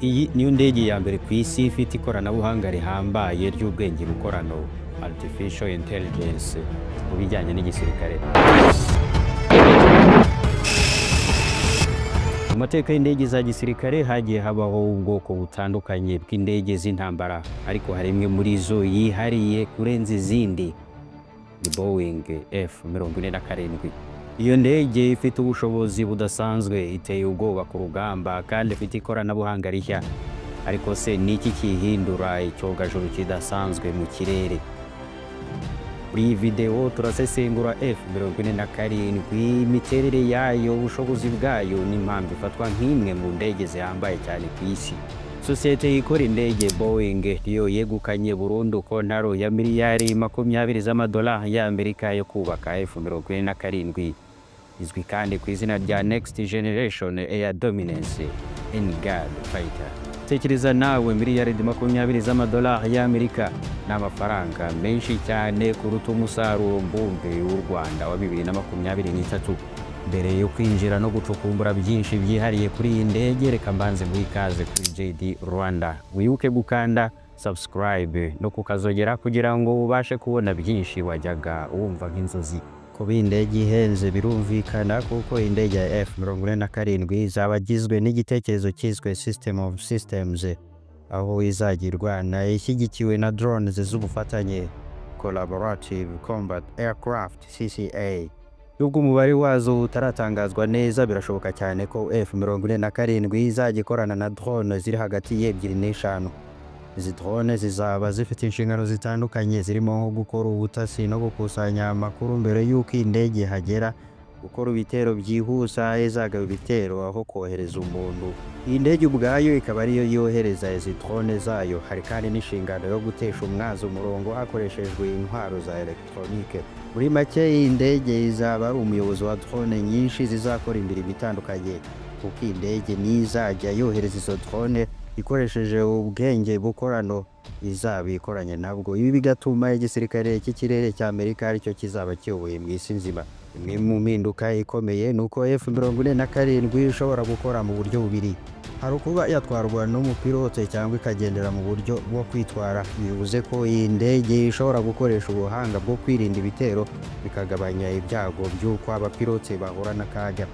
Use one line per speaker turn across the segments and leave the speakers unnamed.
Iyi niyo ndege ya mbere ku isi ifite ikoranabuhanga rihambaye ry'ubwenge bukorano, artificial intelligence, mu bijyanye n'igisirikare. Mu mateka y'indege za gisirikare hagiye habaho ubwoko butandukanye bw'indege z'intambara, ariko hari imwe muri zo yihariye kurenza izindi, ni Boeing F-47. Iyo ndege ifite ubushobozi budasanzwe, iteye ubwoba ku rugamba kandi ifite ikoranabuhanga rishya. Ariko se ni iki kihindura icyogajuru kidasanzwe mu kirere? Muri iyi video turasesengura F-47, imiterere yayo, ubushobozi bwayo n'impamvu ifatwa nk'imwe mu ndege zihambaye cyane ku isi. Sosiyete ikora indege Boeing niyo yegukanye burundu kontaro ya miliyari 20 z'amadolari y'Amerika yo kubaka F-47, izwi kandi ku izina rya Next Generation Air Dominance NGAD Fighter. Tekereza nawe, miliyari 20 z'amadolari y'Amerika ni amafaranga menshi cyane kuruta umusaruro mbumbe w'u Rwanda wa 2023. Mbere yo kwinjira no gucukumbura byinshi byihariye kuri iyi ndege, reka mbanze muri ikaze kuri JD Rwanda. Wibuke gukanda subscribe no kukazogera kugira ngo ubashe kubona byinshi wajyaga wumva nk'inzozi. Kuba indege ihenze birumvikana, kuko indege ya F-47 izaba igizwe n'igitekerezo cyiswe System of Systems, aho izajya irwana ishyigikiwe na drones z'ubufatanye, Collaborative Combat Aircraft, CCA. Nubwo umubare wazo utaratangazwa neza, birashoboka cyane ko F-47 izajya ikorana na drone ziri hagati y'ebyiri n'eshanu. Izi drone zizaba zifite inshingano zitandukanye, zirimo nko gukora ubutasi no gukusanya amakuru mbere y'uko iyi ndege ihagera, gukora ibitero byihuse aho izagaba ibitero aho kohereza umuntu. Iyi ndege ubwayo ikaba ariyo yohereza izi drone zayo. Hari kandi n'inshingano yo gutesha umwanzi umurongo hakoreshejwe intwaro za elegitoronike. Muri make, iyi ndege izaba ari umuyobozi wa drone nyinshi zizakora imirimo itandukanye, kuko iyi ndege nizajya yohereza izo drone ikoresheje ubwenge bukorano izaba ikoranye nabwo. Ibi bigatuma igisirikare cy'ikirere cya Amerika aricyo kizaba kiyoboye mu isi nzima. Imwe mu mpinduka ikomeye ni uko F-47 ishobora gukora mu buryo bubiri: hari ukuba yatwarwa n'umupilote cyangwa ikagendera mu buryo bwo kwitwara. Bivuze ko iyi ndege ishobora gukoresha ubuhanga bwo kwirinda ibitero, bikagabanya ibyago by'uko abapilote bahura n'akaga.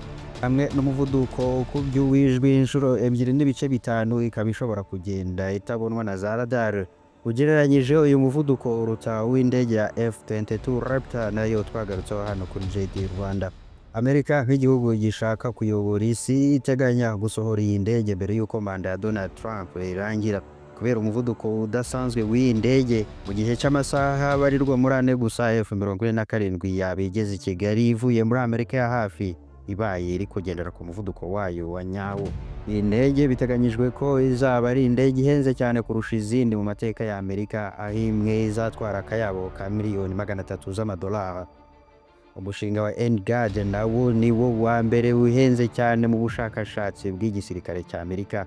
Hamwe n'umuvuduko ukubye uw'ijwi inshuro 2.5, ikaba ishobora kugenda itabonwa na za radar. Ugereranyije, uyu muvuduko uruta uw'indege ya F-22 Raptor, nayo twagarutseho hano kuri JD Rwanda. Amerika nk'igihugu gishaka kuyobora isi iteganya gusohora iyi ndege mbere y'uko manda ya Donald Trump irangira. Kubera umuvuduko udasanzwe w'iyi ndege, mu gihe cy'amasaha abarirwa muri ane gusa F-47 yaba igeze i Kigali ivuye muri Amerika ya hafi, ibaye iri kugendera ku muvuduko wayo wa nyawo. Iyi ndege biteganyijwe ko izaba ari indege ihenze cyane kurusha izindi mu mateka ya Amerika, aho imwe izatwara akayabo ka miliyoni 300 z'amadolari. Umushinga wa NGAD nawo ni wo wa mbere uhenze cyane mu bushakashatsi bw'igisirikare cya Amerika,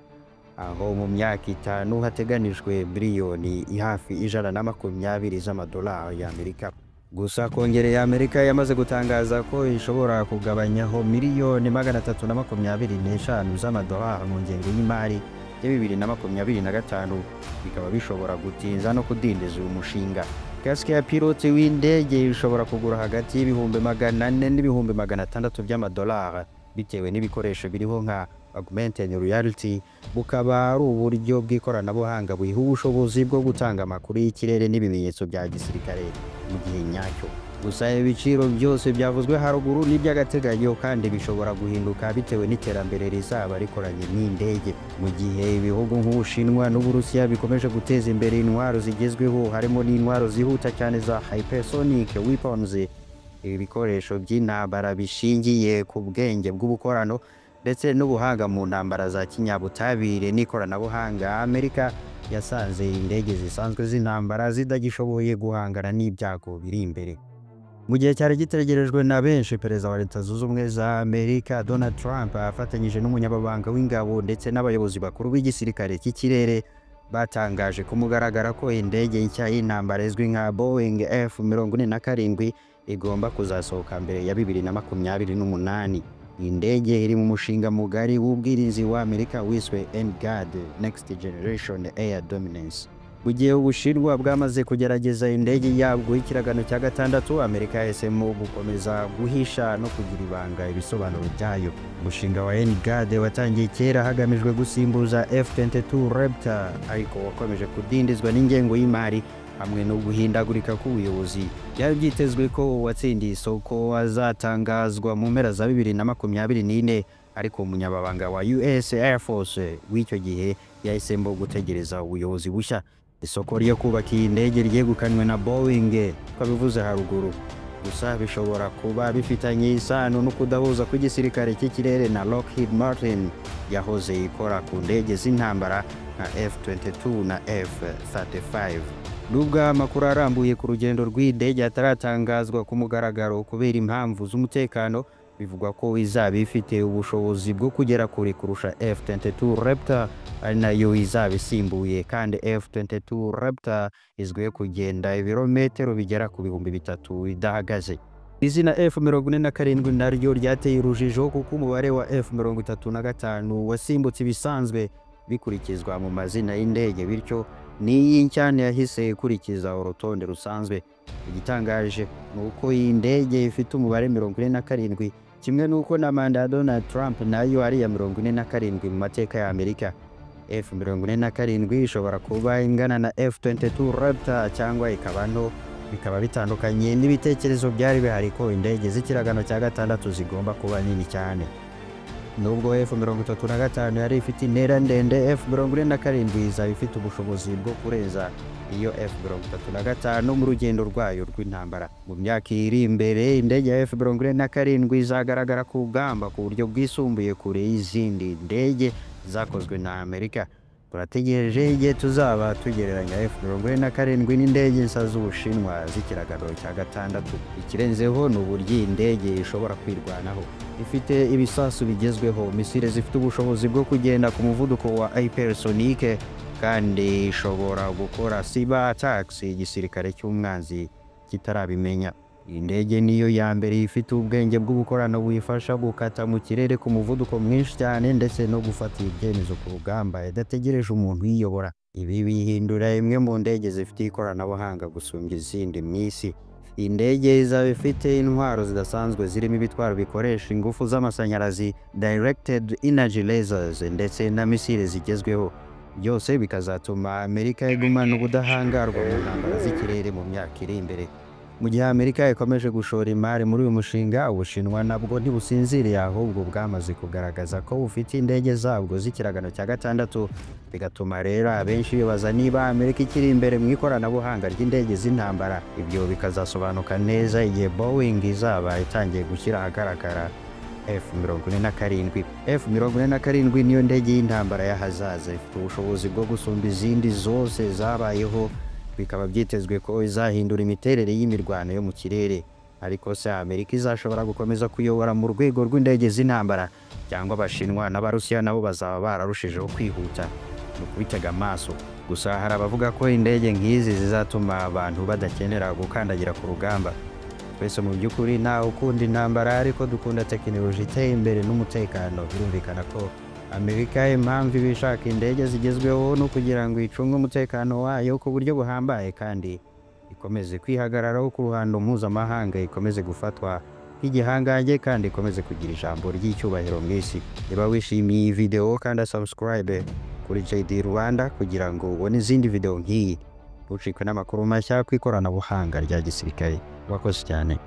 aho mu myaka 5 hateganijwe miliyoni hafi 120 z'amadolari y'Amerika. Gusa Kongere ya Amerika yamaze gutangaza ko ishobora kugabanyaho miliyoni 325 z'amadolari mu ngengo y'imari ya 2025, bikaba bishobora gutinza no kudindiza uyu mushinga. Kasike ya pilote w'indege ishobora kugura hagati y'ibihumbi 400 n'ibihumbi 600 by'amadolari, bitewe n'ibikoresho biriho nka augmented reality, bukaba ari uburyo bw'ikoranabuhanga buyiha ubushobozi bwo gutanga amakuru y'ikirere n'ibimenyetso bya gisirikare mu gihe nyacyo. Gusa ibiciro byose byavuzwe haruguru ni iby'agateganyo kandi bishobora guhinduka bitewe n'iterambere rizaba rikoranye n'indege. Mu gihe ibihugu nk'Ubushinwa n'Uburusiya bikomeje guteza imbere intwaro zigezweho, harimo n'intwaro zihuta cyane za hypersonic weapons, ibi bikoresho by'intambara bishingiye ku bwenge bw'ubukorano ndetse n'ubuhanga mu ntambara za kinyabutabire n'ikoranabuhanga, Amerika yasanze indege zisanzwe z'intambara zitagishoboye guhangana n'ibyago biri imbere. Mu gihe cyari gitegerejwe na benshi, Perezida wa Leta Zunze Ubumwe za Amerika Donald Trump afatanyije n'umunyamabanga w'ingabo ndetse n'abayobozi bakuru b'igisirikare cy'ikirere batangaje ku mugaragaro ko indege nshya y'intambara izwi nka Boeing F-47 igomba kuzasohoka mbere ya 2028. Iyi ndege iri mu mushinga mugari w'ubwirinzi wa Amerika wiswe NGAD, Next Generation Air Dominance. Mu gihe Ubushinwa bwamaze kugerageza indege yabwo y'ikiragano cya gatandatu, Amerika yahisemo gukomeza guhisha no kugira ibanga ibisobanuro byayo. Umushinga wa NGAD watangiye kera hagamijwe gusimbuza F-22 Raptor, ariko wakomeje kudindizwa n'ingengo y'imari hamwe no guhindagurika k'ubuyobozi. Byari byitezwe ko uwatsindiye isoko azatangazwa mu mpera za 2024, ariko umunyamabanga wa US Air Force w'icyo gihe yahisemo gutegereza ubuyobozi bushya. Isoko ryo kubaka iyi ndege ryegukanywe na Boeing, twabivuze haruguru. Gusa bishobora kuba bifitanye isano no kudahuza kw'igisirikare cy'ikirere na Lockheed Martin yahoze ikora ku ndege z'intambara nka F-22 na F-35. Nubwo amakuru arambuye ku rugendo rw'indege ataratangazwa ku mugaragaro kubera impamvu z'umutekano, bivugwa ko izaba ifite ubushobozi bwo kugera kure kurusha F-22 Raptor, ari nayo izaba isimbuye, kandi F-22 Raptor izwiho kugenda ibirometero bigera ku 3000 idahagaze. Izina F-47 naryo ryateye urujijo kuko umubare wa F-35 wasimbutse ibisanzwe bikurikizwa mu mazina y'indege, bityo n'iyi nshya yahise ikurikiza urutonde rusanzwe. Igitangaje ni uko iyi ndege ifite umubare 47, kimwe n'uko na manda ya Donald Trump nayo ari iya 47 mu mateka ya Amerika. F-47 ishobora kuba ingana na F-22 Raptor cyangwa ikaba nto, bikaba bitandukanye n'ibitekerezo byari bihari ko indege z'ikiragano cya gatandatu zigomba kuba nini cyane. Nubwo F-35 yari ifite intera ndende, F-47 izaba ifite ubushobozi bwo kurenza iyo F-35 mu rugendo rwayo rw'intambara. Mu myaka iri imbere, indege ya F-47 izagaragara ku rugamba ku buryo bwisumbuye kure y'izindi ndege zakozwe na Amerika. Turategereje igihe tuzaba tugereranya F-47 n'indege nshya z'Ubushinwa z'ikiragano cya gatandatu. Ikirenzeho ni uburyo iyi ndege ishobora kwirwanaho. Ifite ibisasu bigezweho, misile zifite ubushobozi bwo kugenda ku muvuduko wa hypersonic, kandi ishobora gukora cyber attacks igisirikare cy'umwanzi kitarabimenya. Iyi ndege niyo ya mbere ifite ubwenge bw'ubukorano buyifasha gukata mu kirere ku muvuduko mwinshi cyane ndetse no gufata ibyemezo ku rugamba idategereje umuntu uyiyobora. Ibi bihindura imwe mu ndege zifite ikoranabuhanga gusumbya izindi mu isi. Iyi ndege izaba ifite intwaro zidasanzwe zirimo ibitwaro bikoresha ingufu z'amashanyarazi, directed energy lasers, ndetse na misile zigezweho. Byose bikazatuma Amerika igumana ubudahangarwa mu ntambara z'ikirere mu myaka iri imbere. Mu gihe Amerika ikomeje gushora imari muri uyu mushinga, Ubushinwa nabwo ntibusinziriye, ahubwo bwamaze kugaragaza ko bufite indege zabwo z'ikiragano cya gatandatu, bigatuma rero abenshi bibaza niba Amerika ikiri imbere mu ikoranabuhanga ry'indege z'intambara. Ibyo bikazasobanuka neza igihe Boeing izaba itangiye gushyira ahagaragara F-47. F-47 niyo ndege y'intambara y'ahazaza, ifite ubushobozi bwo gusumba izindi zose zabayeho, bikaba byitezwe ko izahindura imiterere y'imirwano yo mu kirere. Ariko se Amerika izashobora gukomeza kuyobora mu rwego rw'indege z'intambara, cyangwa Abashinwa n'Abarusiya nabo bazaba bararushijeho kwihuta? Ni ukubitega amaso. Gusa hari abavuga ko indege nk'izi zizatuma abantu badakenera gukandagira ku rugamba. Twese mu by'ukuri ntawe ukunda intambara, ariko dukunda tekinoloji iteye imbere n'umutekano. Birumvikana ko Amerika impamvu iba ishaka indege zigezweho no kugira ngo icunge umutekano wayo ku buryo buhambaye, kandi ikomeze kwihagararaho ku ruhando mpuzamahanga, ikomeze gufatwa nk'igihangange, kandi ikomeze kugira ijambo ry'icyubahiro mu isi. Niba wishimiye iyi video, kanda subscribe kuri JD Rwanda kugira ngo ubone izindi video nk'iyi. Ntucikwe n'amakuru mashya ku ikoranabuhanga rya gisirikare. Wakoze cyane.